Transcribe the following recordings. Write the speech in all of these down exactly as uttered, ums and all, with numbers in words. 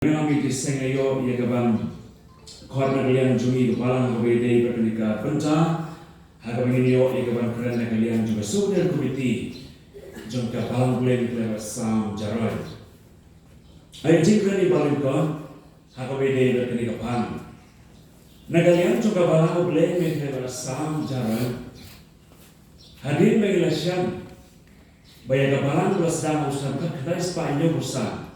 Mynta mynta seng ïa ïa ka ban khot na ka liang jong ngi ka balang kaba ïadei bad kane ka bynta ha kaba ngin ïoh ïa ka ban kren na ka liang jong ka Souvenir Committee jong ka Balang Blei Mekhlaibat Sam Jaroin. Ai jingkren i balang kon ha kaba ïadei bad kane ka ban na ka liang jong ka Balang Blei Mekhlaibat Sam Jaroin. Hadien ba ngi la shem ba ïa ka balang ba la sdang ha u snem khatkhyndai spah hynñiewphew san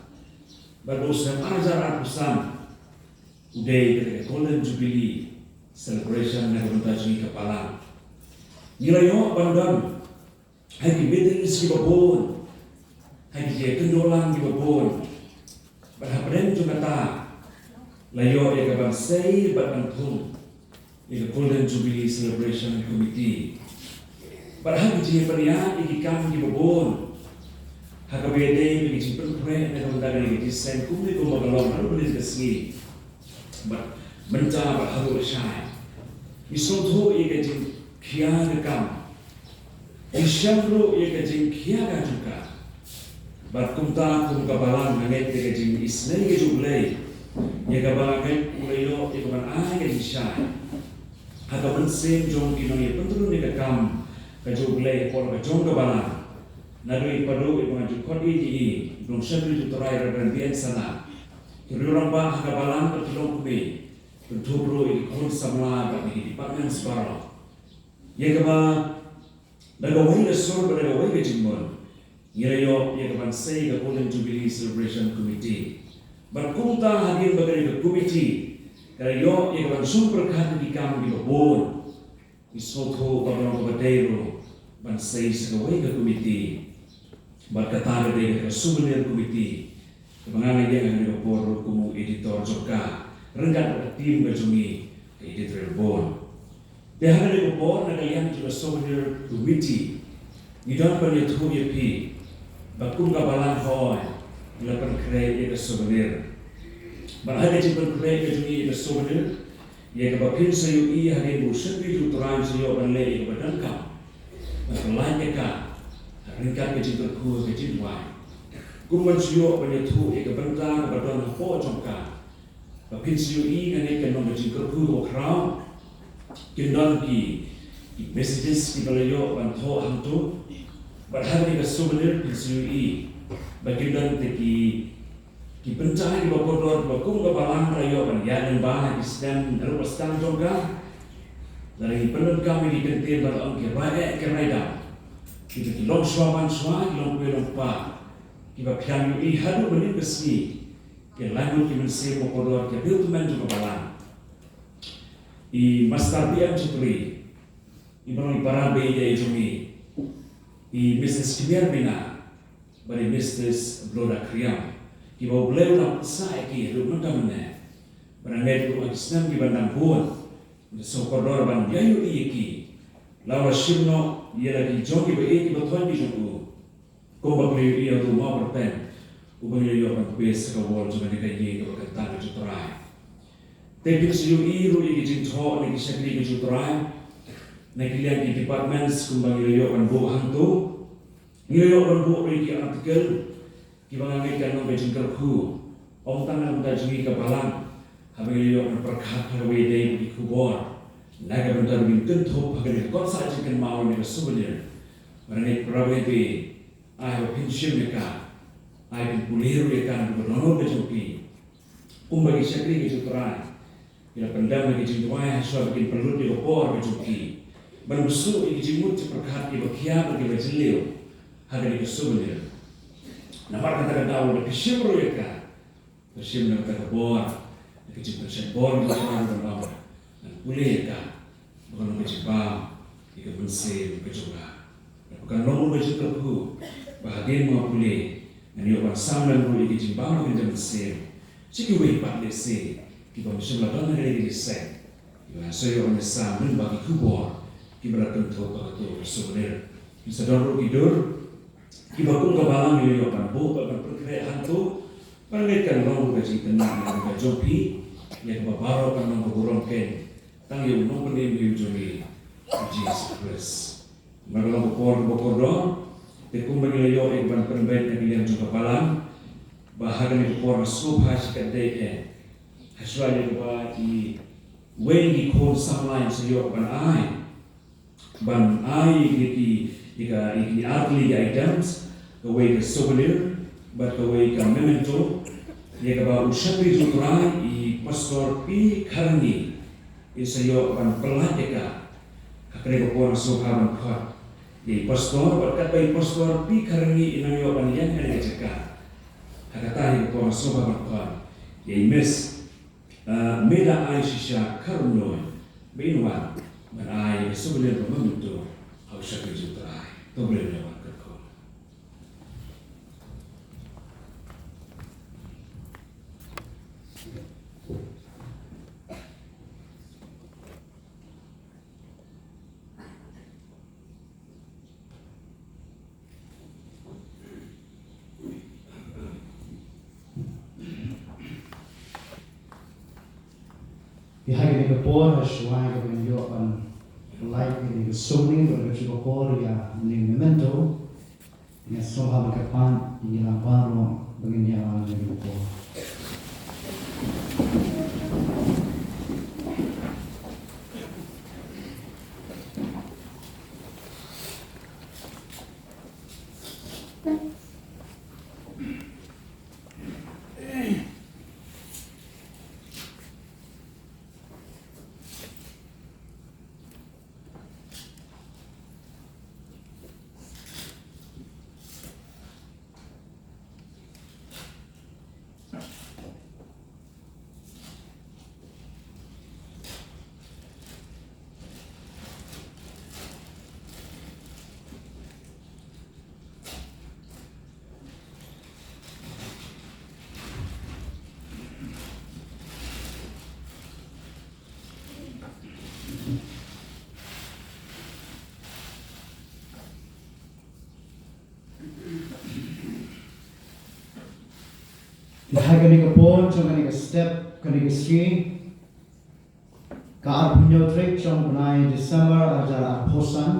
bad ba u snem ar hajar arphew san u dei ka Golden Jubilee Celebration na ka bynta jong ngi ka balang. Ngi la ïoh ban don ha ki meetings kiba bun, ha ki jingïakynduh lang kiba bun. Bad hapdeng jong kata la ïoh ïa ka ban sei bad ban thung ïa ka Golden Jubilee Celebration Committee. Bad ha ki jingpynïaid ïa ki kam kiba bun ha kaba ïadei bad ki jingpynphreh na ka bynta kane ka jingïaseng kumne kumba ka long ha ruh mynne ka sngi. Bad mynta bad haduh lashai ngi sngewthuh ïa ka jingkhia ka kam. Ngi shem ruh ïa ka jingkhia ka jong ka. Bad kumta kum ka balang nga ngeit ïa ka jingisynei ka jong U Blei ïa ka balang ngeit U Blei ïoh ïa ka ban ai ka jingshai ha ka mynsiem jong ki nongïapyntrun ïa ka kam ka jong U Blei ha por ka jong ka balang. Naduh i Padu i ba nga ju khot ïa i, i Nongshakri jong U Trai Reverend B N Sana, ki riew rangbah ha ka balang bad ki longkmie, kynthup ruh ïa ki khun samla bad ïa ki departments baroh. Ïa kaba da kawei ka sur bad da kawei ka jingmut ngi la ïoh ïa ka ban sei ka Golden Jubilee Celebration Committee. Bad kumta hadien ba kane ka committee ka la ïoh ïa ka ban shong pyrkhat ïa ki kam kiba bun, ngi sngewthuh ba ka long kaba dei ruh ban sei sa kawei ka committee. Bad kata ka dei ka Souvenir Committee kaba nga nga ïeng ha kane ka por ruh kum u editor jong ka ryngkat bad ka team ka jong ngi, ka editorial board. Te ha kane ka por na ka liang jong ka Souvenir Committee ngi don ban ïathuh ïa phi ba kum ka balang hoi ngi la pynkhreh ïa ka Souvenir. Bad ha ka jingpynkhreh ka jong ngi ïa ka Souvenir, ïa kaba phin sa ïohi hadien ba u Shakri jong U Trai un sa ïoh ban leh ïa kaba donkam, ban pyllait ïa ka ryngkat ka jingkyrkhu ka jingduwai. Kum ban sa ïoh ban ïathuh ïa ka bynta kaba don hapoh jong ka. Ba phin sa ïohi nga ngeit kan long ka jingkyrkhu kaba khraw. Kin don ki, ki messages kiba la ïoh ban thoh hangto. Bad ha kane ka Souvenir phin sa ïohi ba kin don te ki, ki bynta kiba kordor kiba kum ka balang la ïoh ban ïaid lyngba ha ki snem ruh ba sdang jong ka. Lada ngi pyndonkam ïa ki kyntien ba la ong ki rai eh ki rai daw, kiba ki longshuwa manshuwa, ki longkmie longkpa, kiba phi ïohi haduh mynnin ka sngi ki laingut ki mynsiem ba kordor ki riew tymmen jong ka balang. I Master B M Chakri, i ba long i para baieit jong ngi, i Missus Khmer Bina bad i Missus Bloda Khriam, kiba U Blei u la pynsah ïa ki haduh mynta mynne. Bad nga ngeit ruh ha ki snem kiban dang bun, ngi sa kordor ban ïa ïohi ïa ki. La u la shim noh ïa la ki jong ki baieit kiba thoh ki jong u. Kumba ngi la ïohi ïa u Mawkyrpeng uba ngi la ïoh ban plie sa ka wall jong kane ka ïing kaba kyrteng ka jong U Trai. Te phin sa ïohi ruh ïa ki jingthoh na ki shakri ka jong U Trai na ki liang ki departments kumba ngi la ïoh ban buh hangto. Ngi la ïoh ban buh ruh ïa ki article kiba nga ngeit kan long ka jingkyrkhu ym tang na ka bynta jong ngi ka balang, haba ngi la ïoh ban pyrkhat ha kaba ïadei bad ki khubor na ka bynta ba ngin kynthup ha kane ka kot sah jingkynmaw ne ka Souvenir. Bad nga ngeit para bangeit, ai ba phin shim ïa ka, ai phin pule ruh ïa ka na ka dohnud ka jong phi. Kumba ki shakri ka jong U Trai ki la pyndem ïa ki jingduwai ha shuwa ba kin pynlut ïa ka por ka jong ki ban bsuh ïa ki jingmut jingpyrkhat kiba khia bad kiba jylliew ha kane ka Souvenir. Namar kata ka daw lada phi shim ruh ïa ka, phi shim na kata ka bor, na ka jingpynshet bor ka jong U Trai ban long, ngan pule ïa ka ba kan long ka jingbam ïa ka mynsiem ka jong nga. Ba kan long ruh ka jingkyrkhu ba hadien ba nga pule ngan ïoh ban sam lem ruh ïa ka jingbam ïa ka mynsiem. Sha kiwei pat lehse kiba ym shym la don ha kane ka jingïaseng, kiba nga sa ïoh ban ïasam lyngba ki khubor kiba la kynthup ha kato ka Souvenir. Ki sa don ruh ki dur kiba kum ka balang ngi la ïoh ban buh bad ban pynkhreh hangto. Bad nga ngeit kan long ruh ka jingkynmaw na ka bynta jong phi, ïa kaba baroh kan long ka burom keiñ tang ïa u Nongpynim ïa u jong ngi, u Jisu Khrist. Namar ka long ka por kaba kordor, te kumba ngi la ïoh ïa ka ban pynbeit na ka liang jong ka balang, Ba ha kane ka por nga sngewbha shi katdei eh, ha shuwa ïa kaba i wei na ki khun samla in sa ïoh ban ai, ban ai ïa ki, ïa ka, ïa ki ar tylli ki items, kawei ka souvenir bad kawei ka memento, ïa kaba u shakri jong U Trai i Pastor P Kharngi in sa ïoh ban pyllait ïa ka. Ha kane ka por nga sngewbha ban khot ïa i Pastor bad katba i Pastor P Kharngi i nang ïoh ban ïeng ha kane ka jaka, ha kata hi ka por nga sngewbha ban khot ïa i Miss, uh, Meda Ai Shisha Kharumnuid, ba in wan ban ai ïa ka souvenir ba memento ha u shakri jong U Trai. To Blei un ïa wan kyrkhu. Te ha kane ka por, ha shuwa kaba ngin ïoh ban pyllait ïa kane ka souvenir bad ka jubab ïa kane ka memento, nga sngewbha ban kyrpad ïa ngi lang baroh ba ngin ïalam ïa kane ka por. Te ha kane ka por jong kane ka step, kane ka sngi, ka arphew hynñiew tarik jong u bnai December arhajar arphew san,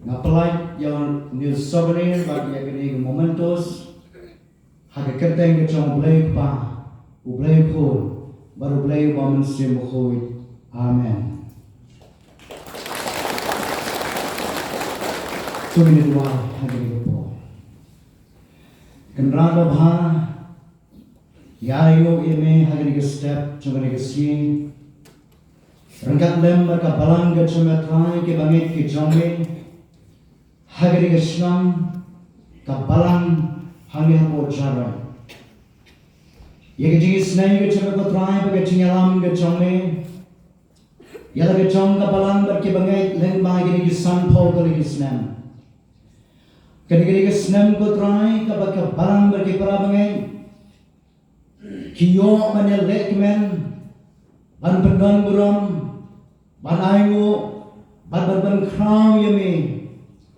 nga pyllait ïa une u souvenir bad ïa kine ki mementos ha ka kyrteng ka jong U Blei U Kpa, U Blei U Khun bad U Blei U Ba Mynsiem Bakhuid. Amen. To ngin ïa duwai ha kane ka por. Kynrad babha, ïa ïoh ïa me ha kane ka step jong kane ka sngi, ryngkat lem bad ka balang ka jong me Trai, ki bangeit ki jong me ha kane ka shnong, ka balang hangne hapoh Jarai. Ïa ka jingisynei ka jong me ko Trai bad ka jingïalam ka jong me ïa la ka jong ka balang bad ki bangeit lyngba kine ki sanphew tylli ki snem. Kane, kane ka snem ko Trai kaba ka balang bad ki para bangeit ki ïoh ban ïalehkmen, ban pyndonburom, ban ainguh, bad ban, ban khraw ïa me,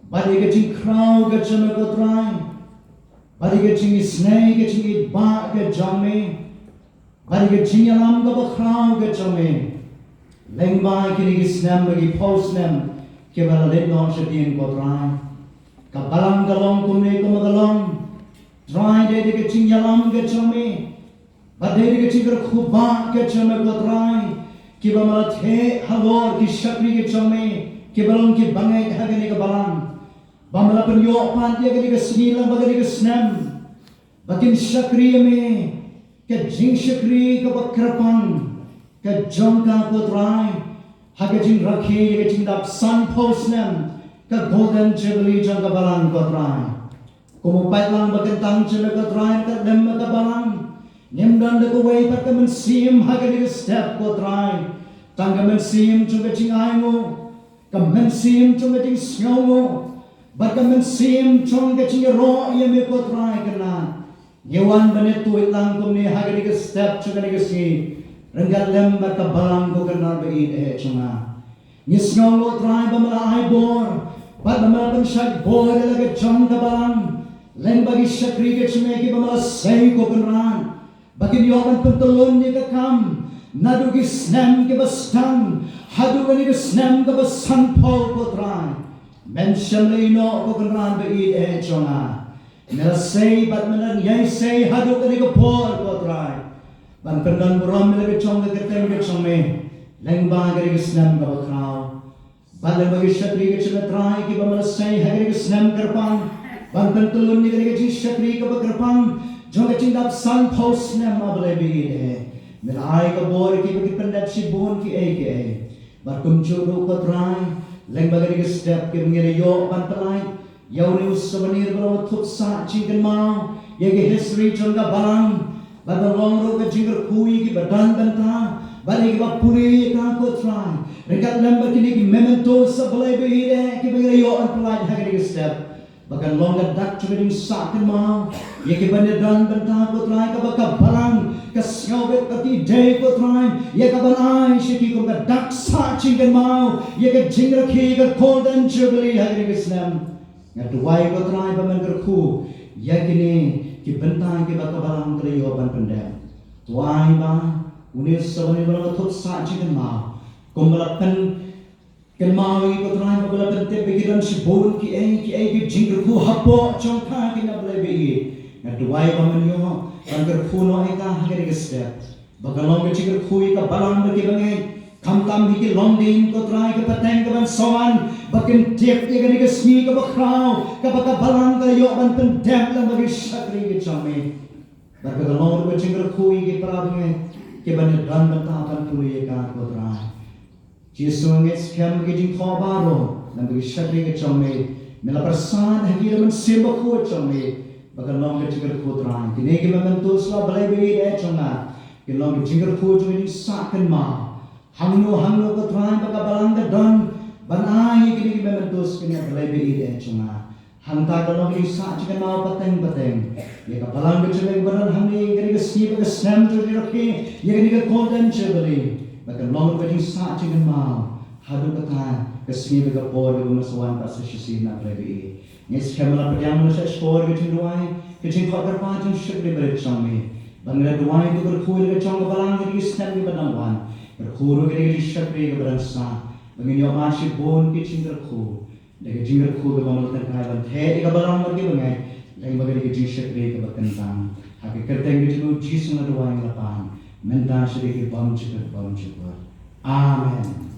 bad ïa ka jingkhraw ka jong me ko Trai, bad ïa ka jingisynei, ka jingitbah ka jong me, bad ïa ka jingïalam kaba khraw ka jong me lyngba kine ki snem bad ki phew snem kiba la leit noh shadien ko Trai. Ka balang ka long kumne kumba ka long, Trai, dei da ka jingïalam ka jong me bad dei da ka jingkyrkhu ba ka jong me ko Trai, kiba me la theh halor ki shakri ka jong me kiba long ki bangeit ha kane ka balang, ba me la pynïoh pat ïa kane ka sngi lang bad kane ka snem ba kin shakri ïa me ka jingshakri kaba kyrpang ka jong ka ko Trai, ha ka jingrakhe ïa ka jingdap sanphew snem ka Golden Jubilee jong ka balang ko Trai. Kum u paidlang ba kyntang jong me ko Trai, ka lem bad ka balang, ngim don da kawei pat ka mynsiem ha kane ka step ko Trai, tang ka mynsiem jong ka jingainguh, ka mynsiem jong ka jingsngewnguh, bad ka mynsiem jong ka jingïaroh ïa me ko Trai, kynrad. Ngi wan ban ïathuh lang kumne ha kane ka step jong kane ka sngi, ryngkat lem bad ka balang ko Kynrad ba ïeit eh jong nga. Ngi sngewnguh Trai ba me la ai bor bad ba me la pynshait bor ïa la ka jong ka balang, lyngba ki shakri ka jong me kiba me la sei ko Kynrad, ba kin ïoh ban pyntylun ïa ka kam naduh ki snem kiba sdang haduh kane ka snem kaba sanphew ko Trai. Men shym la ïehnoh ko Kynrad ba ïeit eh jong nga. Me la sei bad me la ïai sei haduh kane ka por, ko Trai, ban pyndon burom ïa la ka jong ka kyrteng ka jong me lyngba kane ka snem kaba khraw. Bad lyngba ki shakri ka jong me, Trai, kiba me la sei ha kane ka snem kyrpang, ban pyntylun ïa kane ka jingshakri kaba kyrpang jong ka jingdap sanphew snem, A Blei ba ïeit eh. Me la ai ka bor ïa kiba ki pyndep shibun kiei kiei. Bad kumjuh ruh, ko Trai, lyngba kane ka step kiba ngi la ïoh ban pynlait ïa une u souvenir ba long ka thup sah jingkynmaw ïa ka history jong ka balang. Bad ban long ruh ka jingkyrkhu ïa kiba don bynta bad ïa kiba pule ïa ka, ko Trai, ryngkat lem bad kine ki mementos, A Blei ba ïeit eh, kiba ngi la ïoh ban pynlait ha kane ka step. Ba kan long ka dak jong ka jingsah kynmaw ïa kiba ïadon bynta, ko Trai, kaba ka balang ka sngewbit bad ki dei, ko Trai, ïa ka ban ai sha ki kum ka dak sah jingkynmaw ïa ka jingrakhe, ka Golden Jubilee ha kane ka snem. Nga duwai, ko Trai, ba men kyrkhu ïa kine ki bynta kiba ka balang ka la ïoh ban pyndep. Duwai ba une u souvenir ba long ka thup sah jingkynmaw, kumba la pynkynmaw ïa ngi, ko Trai, ba ka la pyntip ba ki don shibun kiei kiei ki jingkyrkhu hapoh jong ka, ko Blei ba ïeit. Nga duwai ba men ïoh ban kyrkhu noh ïa ka ha kane ka step. Ba kan long ka jingkyrkhu ïa ka balang bad ki bangeit, khamtam ha ki longdien, ko Trai, ka pateng ka ban sa wan, ba kin tip ïa kane ka sngi kaba khraw kaba ka balang ka la ïoh ban pyndep lyngba ki shakri ki jong me. Bad ba kan long ruh ka jingkyrkhu ïa ki para bangeit kiba ïadon bynta ban pule ïa ka, ko Trai. Jisu, nga ngeit skhem ba ki jingthoh baroh lyngba ki shakri ki jong me, me la pyrsad ha ki da ka Mynsiem Bakhuid jong me, ba kan long ka jingkyrkhu, Trai. Kine ki mementos, A Blei ba ïeit eh jong nga, kin long ka jingkyrkhu jong ka jingsah kynmaw. Hangno hangno, ko Trai, ba ka balang ka don ban ai ïa kine ki mementos kine, A Blei ba ïeit eh jong nga, hangta kan long ka jingsah jingkynmaw pateng pateng ïa ka balang ka jong me kaba don hangne, ïa kane ka sngi bad ka snem jong ka jingrakhe, ïa kane ka Golden Jubilee. Ba kan long ka jingsah jingkynmaw haduh kata ka sngi bad ka por kaba me sa wan pat sa shisien, A Blei ba ïeit. Nga ngeit skhem ba la pdiang me la shah shkor ka jingduwai, ka jingkyrpad, jingshakri barit jong me. Ba ngi la duwai, to kyrkhu ïa la ka jong ka balang ïa kine ki snem kiba dang wan. Kyrkhu ruh ïa kane ka jingshakri kaba dang sah, ba ngin ïoh mad shibun ki jingkyrkhu. Da ka jingkyrkhu kaba me la tyngkai ban theh ïa ka balang bad ki bangeit lyngba kane ka jingshakri kaba kyntang. Ha ka kyrteng ka jong u Jisu nga duwai, nga la pan, mynta sha ki bymjukut bymjukut. Amen.